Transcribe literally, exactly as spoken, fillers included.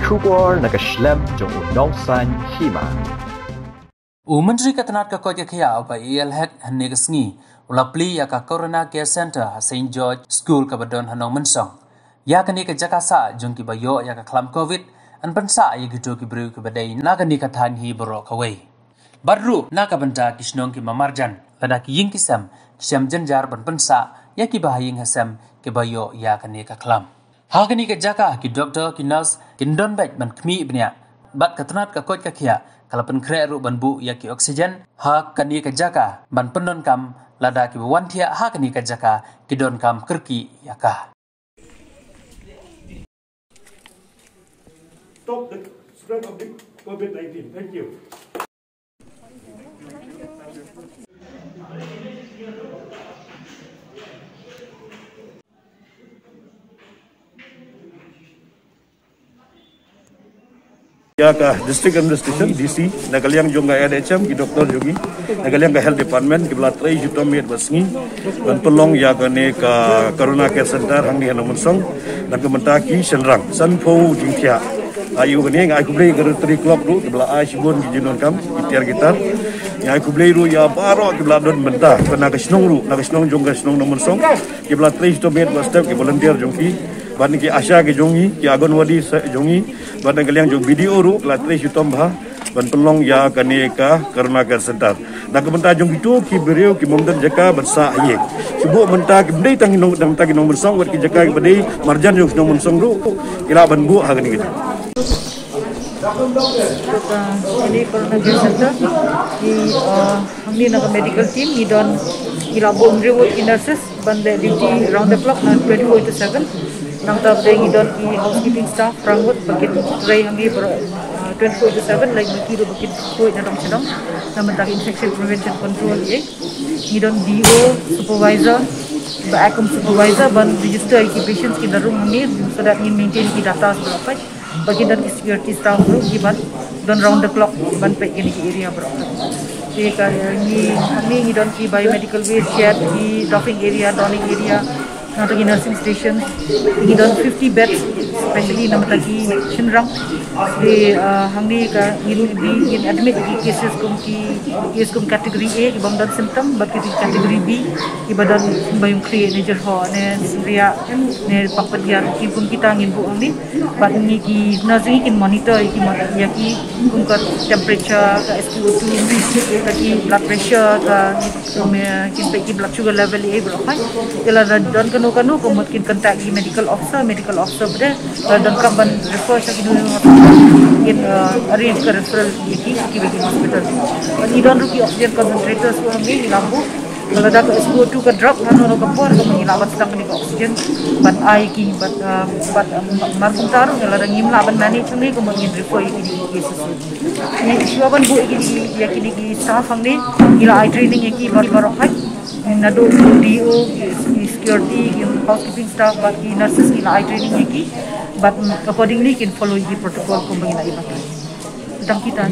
Khubor na ka shlem jong u nongsan hima. U Myntri ka tnat ka koit ka khiah u Bah A L Hek hynne ka sngi u la plie ïa ka Corona Care Center ha Saint George School kaba don ha Nongmynsong. Ïa kane ka jaka sah jong kiba ïoh ïa ka khlam covid, yn pynsah ïa kito ki briew kiba dei na kane ka thaiñ hi baroh kawei. Bad ruh na ka bynta ki shnong ki marjan, lada ki ïing ki sem ki shem jynjar ban pynsah ïa kiba ha ïing ha sem kiba ïoh ïa kane ka khlam. Ha kane ka jaka ki doktor, ki nurse kin don beit ban khmih bniah. Bad ka tnat ka koit ka khiah ka la pynkhreh ruh ban buh ïa ki oxygen ha kane ka jaka ban pyndonkam lada kiba wan thiah ha kane ka jaka ki donkam kyrkieh ïa ka. Stop the spread of the covid nineteen. Thank you. Ïa ka District Administration, D C, na ka liang jong ka N H M, ki doktor jong ngi, na ka liang ka Health Department, kiba la trei shitom miet bad sngi ban pynlong ïa kane ka Corona Care Center hangne ha Nongmynsong. Na ka bynta ki shynrang, sanphew jingthiah. Aïu kane, nga ai khublei ka Rotary Club ruh kiba la ai shibun ki jingdonkam, ki tiar ki tar. Nga ai khublei ruh ïa baroh kiba la don bynta, na ka shnong ruh, na ka shnong jong ka shnong Nongmynsong, kiba la trei shitom miet bad step, ki volunteer jong ki, bad ki ASHA ki jong ngi, ki Anganwadi jong ngi, bad na ka liang jong B D O ruh ki la trei shitom bha ban pynlong ïa kane ka Corona Care Center. Na ka bynta jong kito ki briew kiba ym don jaka ban sah ha ïing, shu buh mynta kim dei tang ki nong, tang ki Nongmynsong, wat ki jaka kiba dei marjan jong Nongmynsong ruh ki lah ban buh ha kane ka jaka. Ka, kane Corona Care Center, ngi, uh, hangne na ka medical team ngi don, ngi la buh hynriew ngut ki nurses ban leh duty round the clock, na twenty-four into seven. Nangta pat ngi don ki housekeeping staff phra ngut ba kin trei hangne baroh, uh, twenty-four into seven, lait ma ki ruh ba kin khuid nadong shadong na bynta ka infection prevention control, eh. Ngi don D O supervisor, ba kum supervisor ban register ïa ki patients kiba rung hangne, so that ngin maintain ki data baroh pat. Ba kin don ki security staff ruh kiban don round the clock ban peit ïa kine ki area baroh. Te ka, eh, ngi, ngi, ngi don ki biomedical waste shed, ki doffing area, donning area, nangta ki nursing station. Ngi don fifty beds, especially na ka bynta ki shynrang. Te, eh, hangne ka ngin, ngin admit ki cases kum ki, case kum category A, kiba ym don symptom, bad ki category B, kiba don symbai ym khrieh, ne jyrhoh, ne symbai, ne pak padiar, ki kum kita ngin buh hangne. Bad ngi ki nurse ngi kin monitor ïa ki, ïa ki kum ka temperature, ka S P O two, ka ki blood pressure, ka ki, kin peit ki blood sugar level ïa baroh pat. Te lada don kano kano ka mut kin contact ki medical officer, medical officer pat lada donkam ban refer sha kino kino hospital, kin, uh, arrange ka referral ïa ki sha kiwei ki hospital. Bad ngi don ruh ki oxygen concentrators ruh hangne, ngi la buh. Lada ka S P O two ka drop hano hano ka por, ka mut ngi lah ban sdang kane ka oxygen ban ai ki, bad, um, bad, um, mar kumta ruh lada ngim lah ban manage hangne, ka mut ngin refer ïa kine ki cases. Ngi shuwa ban buh ïa kine ki, ïa kine ki staff hangne, ngi la ai training ïa ki baroh, baroh pat. Naduh D O, ki security, ki housekeeping staff, bad ki nurses ngi la ai training ïa ki. Bad, um, accordingly kin follow ïa ki protocol kumba ngi la ai batai. Tang kita.